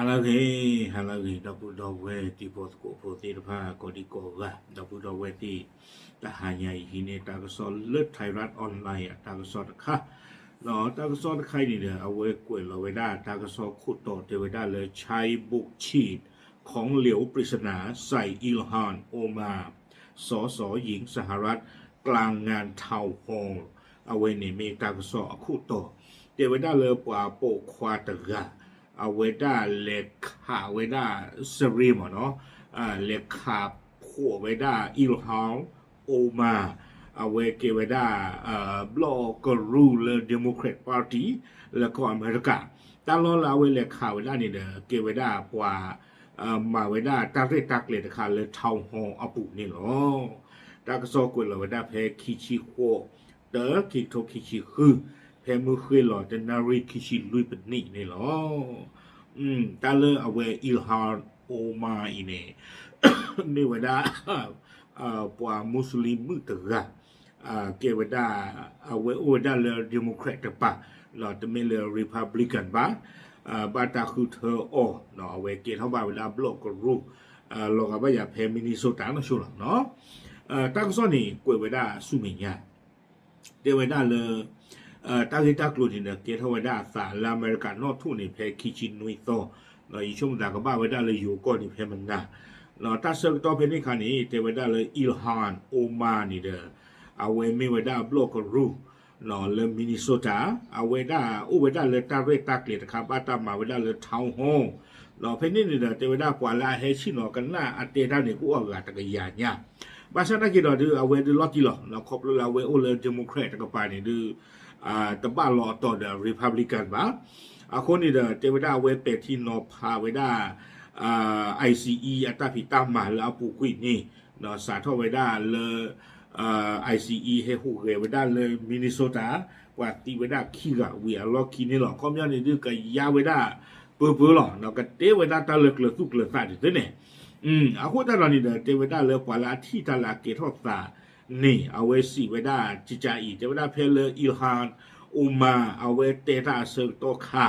ဟါလၢအဂ့ၤ, ဟါလၢအဂ့ၤ ဒီပုၢ်ဒီဝဲၢ်တံၤဖိသကိးဖိသ့ၣ်တဖၣ် ကိးဒံကိးဂၤ ဒီပုၢ်ဒီဝဲၢ်သ့ၣ်, တဟါညါအံၤဟံးန့ၢ်တၢ်ကစီၣ်လၢ Thai Rat Online အတၢ်ကစီၣ်တခါ, ဒီးတၢ်ကစီၣ်တခါအံၤန့ၣ်ဒီး အဝဲကွဲးလီၤဝဲဒၣ်တၢ်ကစီၣ်ခိၣ်တီတဲဝဲဒၣ်လၢ ใช้บุกฉีดของเหลวปริศนาใส่ Ilhan Omar สสหญิงสหรัฐ กลางงาน Town Hall အဝဲန့ၣ်မ့ၢ်တၢ်ကစီၣ်အခိၣ်တီ, တဲဝဲဒၣ်လၢပှၤပိာ်ခွါတဂၤ အဝဲဒၣ်လဲၤခးဝဲဒၣ် စရ့မးနီၤ, လဲၤခးဖှိးဝဲဒၣ် Ilhan Omar အဝဲကဲဝဲဒၣ် ဘျီၣ်ကရူၢ်လၢ Democrat Party လၢကီၢ်အမဲရကၤ, တၢ်လီၢ်လၢအဝဲလဲၤခးဝဲဒၣ်န့ၣ်ဒီး ကဲဝဲဒၣ်ပှၤ မၤဝဲဒၣ်တၢ်ရဲၣ်တၢ်ကျဲၤတခါလၢ Town Hall အပူၤန့ၣ်လီၤ. တၢ်ကစီၣ်ကွဲးလီၤဝဲဒၣ်ဖဲခံဆံဃိး တၢ ခံကထိခံဆံဃု, ဖဲမုၢ်ဃ့ၢ်လီၤတနၣ်ရံၣ်ခံဆံလွံၢ်ပနံးန့ၣ်လီၤ. တၢ်လၢအဝဲ Ilhan Omar အံၤန့ၣ် မ့ၢ်ဝဲဒၣ် ပှၤမူစလ့ၣ်မုၣ်တဂၤ, ကဲဝဲဒၣ် အဝဲအိၣ်ဝဲဒၣ်လၢ Democrat တပၤ, တမ့ၢ်လၢ Republican ဘၣ်, ဘၣ်တၢ်ဃုထၢအီၤ, အဝဲကဲထီၣ်ဘၣ်ဝဲဒၣ်ဘျီၣ်ကရူၢ် လီၤဂာ်ဘၣ်ယၤဖဲ Minnesota နီၢ်ဆိလီၤ. တၢ်ကစီၣ်န့ၣ် ကွဲးဝဲဒၣ်ဆူမဲာ်ညါ တဲဝဲဒၣ်လၢ တၢ်ဂ့ၢ်တၢ်ကျိၤန့ၣ်ဒီး ကဲထီၣ်ဝဲဒၣ်အသးလၢအမဲရကၤနီၣ်ထိၣ်န့ၣ် ဖဲခံဆံနွံသီ, ဒီးယဆိကမိၣ်သးကဘၣ်ဝဲဒၣ်လၢယိၤကီၢ်န့ၣ်ဖဲမနၤ, ဒီးတၢ်ဆၢကတီၢ်ဖဲန့ၣ်အခါန့ၣ် တဲဝဲဒၣ်လၢ Ilhan Omar န့ၣ်ဒီး အဝဲမ့ၢ်ဝဲဒၣ်အဘျီၣ်ကရူၢ် လၢ Minnesota, အဝဲဒၣ်အိၣ်ဝဲဒၣ်လၢတၢ်ရဲၣ်တၢ်ကျဲၤတခါ ဘၣ်တၢ်မၤဝဲဒၣ်လၢ Town Hall, ဒီးဖဲန့ၣ်န့ၣ်ဒီး တဲဝဲဒၣ်ပှၤလၢအဟဲဆ့ၣ်နီၤကနၣ်အတဲတၢ်န့ၣ် ကအိၣ်အဂၤတကယၤညါ, ဘၣ်ဆၣ်သနာ်က့ဒီးဒုး အဝဲဒုးလီၤတံၢ်လီၤ, ခီဖျိလၢအဝဲအိၣ်လၢ Democrat တကပၤန့ၣ်ဒုး တဘၣ်လီၤအတီၤဒီး Republican ဘၣ်. အဃိန့ၣ်ဒီး တဲဝဲဒၣ်အဝဲပဲာ်ထံနီၤဖးဝဲဒၣ် ICE အတၢ်ဖံးတၢ်မၤလၢအပူၤကွံာ်န့ၣ်, ဒီးစးထီၣ်ဝဲဒၣ်လၢ ICE ဟဲဟူးဂဲၤဝဲဒၣ်လၢ Minnesota, ပှၤသံဝဲဒၣ်ခံဂၤဝံၤအလီၢ်ခံန့ၣ်လီၤ. အခီပညီန့ၣ်ဒုး ကယါဝဲဒၣ်ပၢပၢလီၤ, ဒီးကတဲဝဲဒၣ်တၢ်လၢကျၢၤသူၣ်ကျၢၤသးဒ်သိးန့ၣ်, အဃိသတးဒီးန့ၣ်ဒီး တဲဝဲဒၣ်လၢပှၤလၢအထံၣ်တၢ်လၢအကဲထီၣ်သးန့ၣ် အဝဲစံးဝဲဒၣ်ကကါအံၤ တဲဝဲဒၣ်ဖဲလၢ Ilhan Omar အဝဲတဲတၢ်အဆၢကတီၢ်ခါ,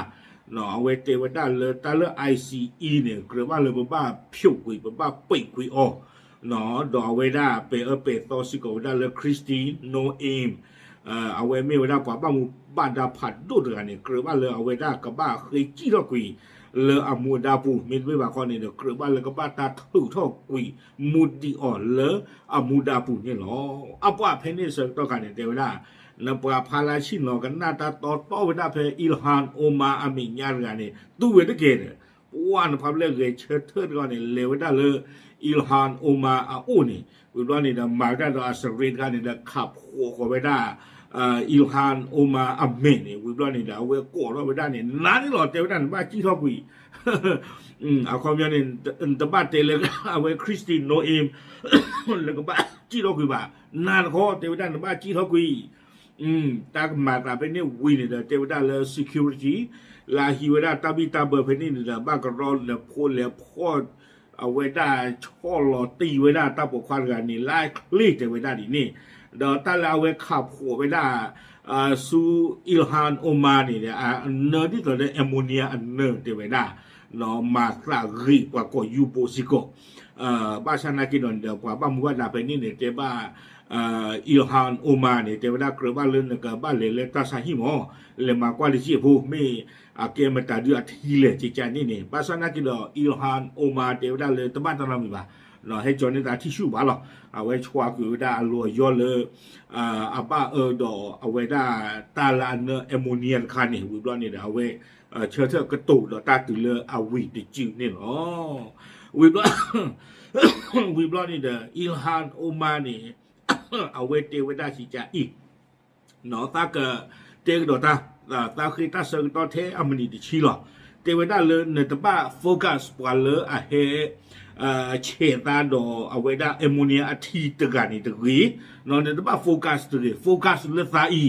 အဝဲတဲဝဲဒၣ်လၢတၢ်လၢ ICE န့ၣ် ကြၢးဘၣ်လၢပဘၣ်ဖျိးကွံာ် ပဘၣ်ပံးကွံာ်အီၤ, ဒီးအဝဲဒၣ်ပဲာ်အၢပဲာ်သီစ့ၢ်ကီးဝဲဒၣ်လၢ Kristi Noem, အဝဲမ့ၢ်ဝဲဒၣ်ပှၤဘၣ်မူဘၣ်ဒါဖးဒိၣ်တဂၤန့ၣ် ကြၢးဘၣ်လၢအဝဲဒၣ်ကဘၣ်ဃ့ကံၣ်ထီၣ်ကွံာ် လၢအမူအဒါပူၤ, မ့တမ့ၢ်ဘၣ်ခီန့ၣ်ဒီး ကြၢးဘၣ်လၢကဘၣ်တၢ်ထုးထီၣ်ကွံာ် မူဒံးအီၤလၢအမူဒါပူၤန့ၣ်လီၤ. အပှၤဖဲန့ၣ်အဆၢကတီၢ်ခါန့ၣ် တဲဝဲဒၣ် နပှၤဖးလၢဆ့ၣ်နီၤကနၣ်တၢ်တီတီဝဲဒၣ်ဖဲ Ilhan Omar အမဲာ်ညါတဂၤန့ၣ် တူၢ်ဝဲတက့ၢ်ဒီး ပှၤနဖးဖျဲၣ်ဂဲၤဆၢထၢၣ်တဂၤန့ၣ် လဲၤဝဲဒၣ်လၢ Ilhan Omar အအိၣ်န့ၣ် ဝံၤဘျီန့ၣ်ဒီး မၤဝဲဒၣ်ဒီးအစရ့တဂၤန့ၣ်ဒီး ခးဖှိးဃီၤဝဲဒၣ် Ilhan Omar အမဲာ်န့ၣ် ဝံၤဘျီန့ၣ်ဒီး အဝဲကိးထီၣ်ဝဲဒၣ်န့ၣ် နၤန့ၣ်လီၤ တဲဝဲဒၣ်နဘၣ်ကံၣ်ထီၣ်ကွံာ် အခီပညီန့ၣ် တဘၣ်တဲလၢအဝဲ Kristi Noem လၢကဘၣ်ကံၣ်ထီၣ်ကွံာ်ဘၣ်, နၤတခီ တဲဝဲဒၣ်နဘၣ်ကံၣ်ထီၣ်ကွံာ်, တၢ်ကမၤသးဖဲန့ၣ်ဝံၤန့ၣ်ဒီး တဲဝဲဒၣ်လၢ security လၢအဟံးဝဲဒၣ်တၢ်ဘံၣ်တၢ်ဘၢဖဲန့ၣ်န့ၣ်ဒီး ဘၣ်ကရီလဲၤဖိလဲၤဖီၣ် အဝဲဒၣ်ဆီၣ်လီၤတံၢ်ဝဲဒၣ်တၢ်ပိာ်ခွါတဂၤန့ၣ် လၢအချ့ တဲဝဲဒၣ်ဒ်န့ၣ်, ဒီးတၢ်လၢအဝဲခးဖှိးဝဲဒၣ် ဆူ Ilhan Omar န့ၣ် အနၢဒ်သိးလၢ ammonia အနၢ တဲဝဲဒၣ်, မၤသးဂ့ၤပှၤကိးယူၢ်ဘိစ့ၢ်ကီး, ဘၣ်ဆၣ်သနာ်က့ဒီးန့ၣ်ဒီး ပှၤဘၣ်မူဘၣ်ဒါဖဲန့ၣ်န့ၣ် တဲဘၣ် Ilhan Omar န့ၣ် တဲဝဲဒၣ်ကြၢးဘၣ်လၢနကဘၣ်လဲၤလၢတၢ်ဆါဟံၣ်မး, လဲၤမၤကွၢ်တစဲးဖိ မ့ၢ်အကဲမတၤဒုးအထံလဲၣ်ကကါန့ၣ်န့ၣ်, ဘၣ်ဆၣ်သနာ်က့ဒီး Ilhan Omar တဲဝဲဒၣ်လၢတဘၣ်တၢ်နီတမံၤဘၣ်, ဟဲကၠီန့ၢ်သးထံၣ်ဆူၣ်ဘၣ်လီၤ, အဝဲဆှါကွံာ်ဝဲဒၣ်အလီၢ်အယီၢ်လၢ အဘၣ်အၢဒီးအဝဲဒၣ်တၢ်လၢအနၢ ammonia တခါန့ၣ် ဝံၤဘျီန့ၣ်ဒီး အဝဲ ဆၢထၢၣ်ကတိၤဒီးတၢ်တုၤလၢအဝံၤတစုန့ၣ်လီၤ. ဝံၤဘျီ ဝံၤဘျီန့ၣ်ဒီး Ilhan Omar န့ၣ် အဝဲတဲဝဲဒၣ်ကကါအံၤ သးကတဲကဒီးတၢ်, သးဃ့တၢ်ဆၢကတီၢ်ထဲအမံးနံးတဆံလီၤ. တဲဝဲဒၣ်လၢနတဘၣ် focus ပှၤလၢအဟဲ ဆဲးသးဒီးအဝဲဒၣ် ammonia အထံတဂၤန့ၣ်တဂ့ၤ, နတဘၣ် focus တဂ့ၤ, focus လၢသးအံ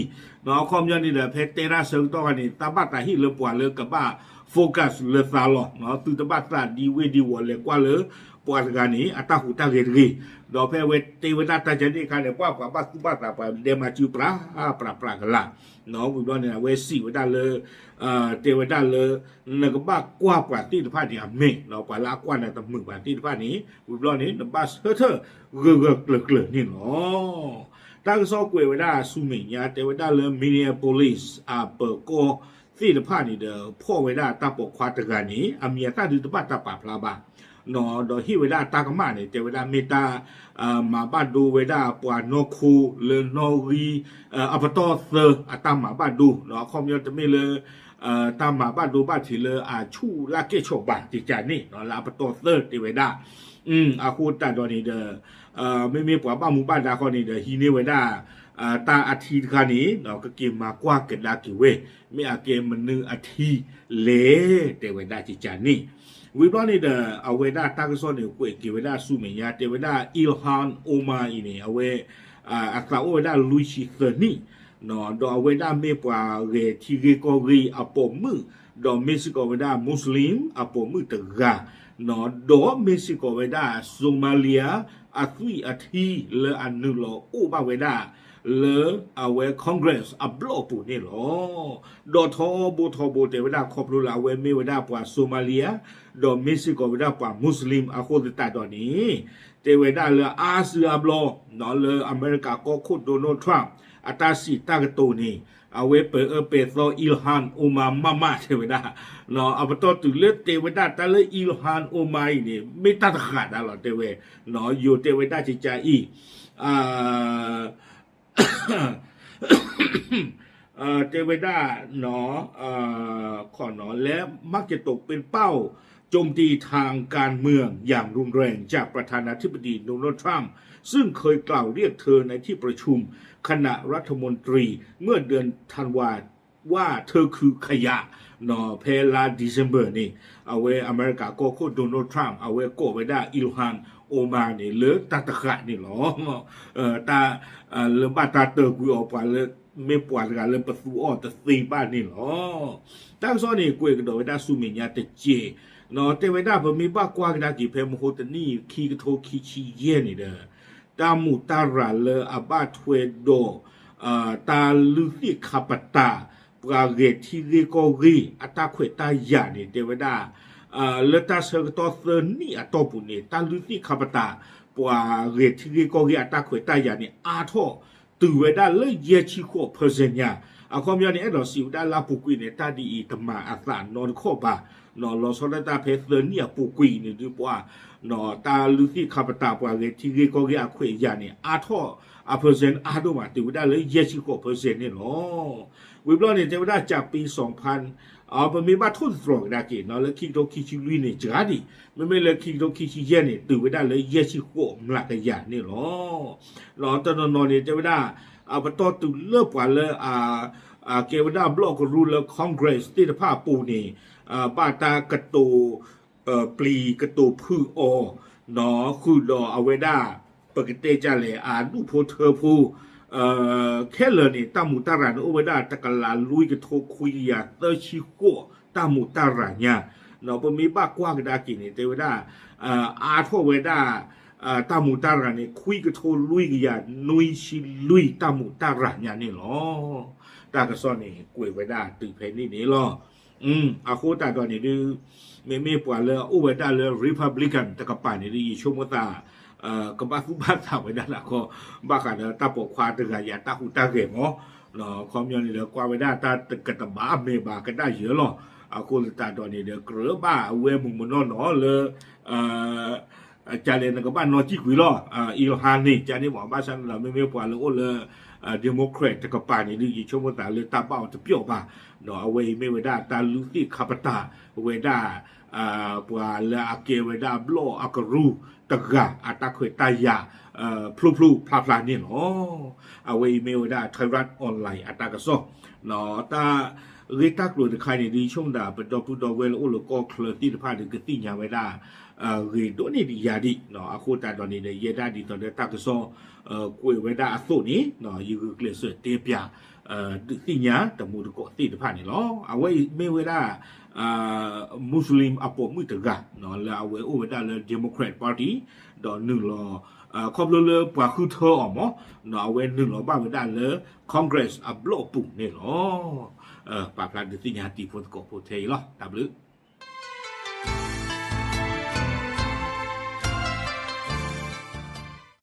ၤ, အခီပညီန့ၣ်ဒီး ဖဲတဲတၢ်ဆၢကတီၢ်ခါန့ၣ် သးဘၣ်သးဟ့ၣ်လၢပှၤလၢကဘၣ် focus လၢသးလီၤ. သုတဘၣ်သးဒံဝ့ၢ်ဒံဝီၤလဲၤကွၢ်လၢ ပှၤတဂၤန့ၣ် အတၢ်ဟူးတၢ်ဂဲၤတဂ့ၤ. ဒီးဖဲအဝဲတဲဝဲဒၣ်တၢ်ကန့ၣ်အခါန့ၣ် ပှၤပှၤဘၣ်သူၣ်ဘၣ်သး ပှၤဒဲးမၤစုပြး ပြးပြးကလာ် ဝံၤဘျီန့ၣ် အဝဲစံးဝဲဒၣ်လၢ တဲဝဲဒၣ်လၢ နကဘၣ်ကွၢ်ပှၤသ့ၣ်တဖၣ်န့ၣ်အမဲာ်, ပှၤလၢအကွၢ်နၤတမုာ်ဘၣ်သ့ၣ်တဖၣ်န့ၣ် ဝံၤဘျီန့ၣ် နဘၣ်ဆၢထၢၣ်ဂၢၢ်ဂၢၢ်ကျၢၤကျၢၤန့ၣ်လီၤ. တၢ်ကစီၣ်ကွဲးဝဲဒၣ်ဆူမဲာ်ညါ တဲဝဲဒၣ်လၢ Minneapolis အပၢၤကီၢ်သ့ၣ်တဖၣ်န့ၣ်ဒီး ဖီၣ်ဝဲဒၣ်တၢ်ပိာ်ခွါတဂၤန့ၣ် အမံၤအသၣ်ဒုးတဘၣ်တၢ်ပာ်ဖျါဘၣ် ဒီးဟ့ၣ်ဝဲဒၣ်တၢ်ကမၣ်န့ၣ် တဲဝဲဒၣ်မ့ၢ်တၢ် မၤဘၣ်ဒိဝဲဒၣ်ပှၤနီၢ်ခိလၢနီၣ်ဂံၢ် အပတီၢ်သၢအတၢ်မၤဘၣ်ဒိ, အခီပညီတမ့ၢ်လၢ တၢ်မၤဘၣ်ဒိဘၣ်ထံးလၢအဆူၣ်လၢကဲၣ်ဆိးဘၣ် ကကန့ၣ် လၢအပတီၢ်သၢတဲဝဲဒၣ်. အဃိသတးဒီးန့ၣ်ဒီး မ့မ့ၢ်ပှၤဘၣ်မူဘၣ်ဒါဃီန့ၣ်ဒီး ဟံးန့ၢ်ဝဲဒၣ် တၢ်အထံတခါန့ၣ် ကက့ၤမၤကွၢ်ကဒါက့ၤဝဲ မ့ၢ်အကဲမနုၤအထံလဲၣ် တဲဝဲဒၣ်ကကန့ၣ်. ဝံၤဘျီန့ၣ်ဒီး အဝဲဒၣ်တၢ်ကစီၣ်န့ၣ် ကွဲးက့ၤဝဲဒၣ်ဆူမဲာ်ညါ တဲဝဲဒၣ် Ilhan Omar အံၤန့ၣ် အဝဲ အသးအိၣ်ဝဲဒၣ်လွံၢ်ဆံသၢနံၣ် ဒီးအဝဲဒၣ်မ့ၢ်ပှၤဂဲၤထံဂ့ၢ်ကီၢ်ဂ့ၢ်အပိာ်မုၣ်, ဒီးမ့ၢ်စ့ၢ်ကီးဝဲဒၣ် Muslim အပိာ်မုၣ်တဂၤ, ဒီးမ့ၢ်စ့ၢ်ကီးဝဲဒၣ် Somalia အသွံၣ်အထံလၢအနုာ်လီၤအိၣ်ဘၣ်ဝဲဒၣ် လၢအဝဲ Congress အဘျီၣ်ပူၤန့ၣ်လီၤ. ဒီးထီဘိထီဘိတဲဝဲဒၣ်ခီဖျိလၢအဝဲမ့ၢ်ဝဲဒၣ်ပှၤ Somalia ဒီးမ့ၢ်စ့ၢ်ကီးဝဲဒၣ်ပှၤ Muslim အဃိသတးဒီးန့ၣ် တဲဝဲဒၣ်လၢအါစုအါဘျီ လၢအမဲရကၤကီၢ်ခိၣ် Donald Trump အတၢ်စံးတၢ်ကတိၤန့ၣ် အဝဲပဲာ်အၢပဲာ်သီ Ilhan Omar မးမးတဲဝဲဒၣ်, အပတီၢ်တုၤလၢတဲဝဲဒၣ်တၢ်လၢ Ilhan Omar အံၤန့ၣ် မ့ၢ်တၢ်တဃာ်ဒၣ်လီၤ တဲဝဲ, ယိၤတဲဝဲဒၣ်ကကအံၤ တဲဝဲဒၣ် ขอเนาะ และมักจะตกเป็นเป้าโจมตีทางการเมืองอย่างรุนแรงจากประธานาธิบดีโดนัลด์ทรัมป์ ซึ่งเคยกล่าวเรียกเธอในที่ประชุมคณะรัฐมนตรีเมื่อเดือนธันวาว่าเธอคือขยะ ဖဲလါ December န့ၣ် အဝဲအမဲရကၤကီၢ်ခိၣ် Donald Trump အဝဲကိးဝဲဒၣ် Ilhan Omar န့ၣ် လၢတၢ်တဃာ်န့ၣ်လီၤ. တၢ်လၢဘၣ်တၢ်တၢၢ်ကွံာ်အီၤပှၤလၢ မ့ၢ်ပှၤတဂၤလၢပသူအီၤတသ့ဘၣ်န့ၣ်လီၤ. တၢ်ကစီၣ်န့ၣ် ကွဲးကဒီးဝဲဒၣ်ဆူမဲာ်ညါတက့ၢ်, တဲဝဲဒၣ်ပမ့ၢ်ဘၣ်ကွၢ်ကဒါက့ၤဖဲမဟိတနံၣ်ခံကထိခံဆံယဲၢ်န့ၣ်ဒီး တၢ်မူးတၢ်ရၤလၢအဘၣ်ထွဲဒီး တၢ်လုၢ်သ့ၣ်ခါပတာ် ပှၤဂဲၤထံဂ့ၢ်ကီၢ်ဂ့ၢ်အတၢ်ခွဲးတၢ်ယာ်န့ၣ် တဲဝဲဒၣ် လၢတၢ်ဆၢကတီၢ်သၢနံၣ်အတီၢ်ပူၤန့ၣ် တၢ်လုၢ်သ့ၣ်ခါပတာ် ပှၤဂဲၤထံဂ့ၢ်ကီၢ်ဂ့ၢ်အတၢ်ခွဲးတၢ်ယာ်န့ၣ် အါထီၣ်တုၤဝဲဒၣ်လၢယဲၢ်ဆံဃိး percent ညါ, အခီပညီန့ၣ် အဲၣ်ဒိးစံးဝဲဒၣ်လၢအပူၤကွံာ်န့ၣ် တၢ်ဒ်အံၤတမၤအသးနီတခီၣ်ဘၣ်. လီၤဆီဒၣ်တၢ်ဖဲသၢနံၣ်အပူၤကွံာ်န့ၣ်ဒုးပှၤ တၢ်လုၢ်သ့ၣ်ခါပတာ်ပှၤဂဲၤထံဂ့ၢ်ကီၢ်ဂ့ၢ်အခွဲးအယာ်န့ၣ် အါထီၣ်အ percent အါဒိၣ်မး တုၤဝဲဒၣ်လၢယဲၢ်ဆံဃိး percent န့ၣ်လီၤ. ဝံၤဘျီန့ၣ် တဲဝဲဒၣ်ကးပံ စီၤဖၣ် ပမ့ၢ်ဘၣ်ထိၣ်သတြီၤကဒါက့ၤ လၢခံကထိခံဆံလွံၢ်န့ၣ် စှၤဒံး, မ့မ့ၢ်လၢခံကထိခံဆံယဲၢ်န့ၣ် တုၤဝဲဒၣ်လၢယဲၢ်ဆံဃိးမျးကယၤန့ၣ်လီၤ. တနီၤနီၤန့ၣ် တဲဝဲဒၣ် အပတီၢ်တုၤလၢပှၤလၢ အကဲဝဲဒၣ်ဘျီၣ်ကရူၢ်လၢ Congress သ့ၣ်တဖၣ်အပူၤန့ၣ် ဘၣ်တၢ်ကတိၤ ပျံၤကတိၤဖုးအီၤ ဃုာ်ဒီးအဝဲဒၣ် ပကတဲဒ်လဲၣ် အဒူၣ်ဖိထၢဖိ ခဲလၢာ်န့ၣ် တၢ်မူးတၢ်ရၤန့ၣ် အိၣ်ဝဲဒၣ်တကလးလွံၢ်ကထိခွံကယၤသၢဆံဃိး တၢ်မူးတၢ်ရၤညါ, ပမ့ၢ်ဘၣ်ကွၢ်ကဒါက့ၤန့ၣ် တဲဝဲဒၣ် အါထီၣ်ဝဲဒၣ် တၢ်မူးတၢ်ရၤန့ၣ် ခွံကထိလွံၢ်ကယၤနွံဆံလွံၢ် တၢ်မူးတၢ်ရၤညါန့ၣ်လီၤ. တၢ်ကစီၣ်န့ၣ် ကွဲးဝဲဒၣ်တုၤဖဲန့ၣ်န့ၣ်လီၤ. အဃိသတးဒီးန့ၣ်ဒုး မ့မ့ၢ်ပှၤလၢအအိၣ်ဝဲဒၣ်လၢ Republican တကပၤန့ၣ်ဒုး ယဆိကမိၣ်သး ကဘၣ်သူၣ်ဘၣ်သးဝဲဒၣ်လၢခီ ဘၣ်ဃးဒီးတၢ်ပိာ်ခွါတဂၤအံၤအတၢ်ဟူးတၢ်ဂဲၤမး, ခီပညီန့ၣ်ဒီး ကွၢ်ဝဲဒၣ်တၢ်တကတဘၣ်အမဲာ်ဘၣ်ကဒၣ်ယဲၢ်လီၤ. အဃိသတးဒီးန့ၣ်ဒီး ကြၢးဘၣ်အဝဲမုၢ်မနီၢ်နီၢ်လၢ ကလဲၣ်နကဘၣ်နီၣ်ကံၣ်ကွံာ်လီၤ Ilhan န့ၣ် ကန့ၣ်မး ဘၣ်ဆၣ်န့ၣ်ဒီး မ့မ့ၢ်ပှၤလၢအိၣ်လၢ Democrat တကပၤန့ၣ်ဒုး ယဆိကမိၣ်သးလၢတၢ်ဘၣ်အီၤတပျီၢ်ဘၣ်, ဒီးအဝဲအံၤမ့ၢ်ဝဲဒၣ်တၢ်လုၢ်သ့ၣ်ခါပတာ်ဝဲဒၣ် ပှၤလၢအကဲဝဲဒၣ်ဘျီၣ်အကရူၢ်တဂၤအတၢ်ခွဲးတၢ်ယာ် ဖျိဖျိဖျါဖျါန့ၣ်လီၤ. အဝဲအံၤမ့ၢ်ဝဲဒၣ် Thairath Online အတၢ်ကစီၣ်, တၢ်ဂ့ၢ်တၢ်ကျိၤတခါန့ၣ်ဒုး ယဆိကမိၣ်သး ပဒီပုၢ်ဒီဝဲၢ်လၢအိၣ်လၢကီၢ်ချၢသ့ၣ်တဖၣ်ဒီး ကသ့ၣ်ညါဝဲဒၣ် ဂ့ၤဒိၣ်န့ၢ်ဒံးယၤဒံး, အဃိသတးဒီးန့ၣ်ဒီး ယဲဒၣ်ဒ်သိးလၢတၢ်ကစီၣ်ကွဲးဝဲဒၣ်အသိးန့ၣ် ယဂုာ်ကျဲးစၢးတဲပၠး ဒုးသ့ၣ်ညါတမူတကိးသ့ၣ်တဖၣ်န့ၣ်လီၤ. အဝဲအံၤမ့ၢ်ဝဲဒၣ် Muslim အပိာ်မုၣ်တဂၤ လၢအဝဲအိၣ်ဝဲဒၣ်လၢ Democrat Party ဒီးနုာ်လီၤ ခီဖျိလၢပှၤဃုထၢအီၤမး အဝဲနုာ်လီၤဘၣ်ဝဲဒၣ်လၢ Congress အဘျီၣ်အပူၤန့ၣ်လီၤ. ပာ်ဖျါဒုးသ့ၣ်ညါတံၤဖိသကိးဖိထဲအံၤလီၤ. တၢ်ဘျုး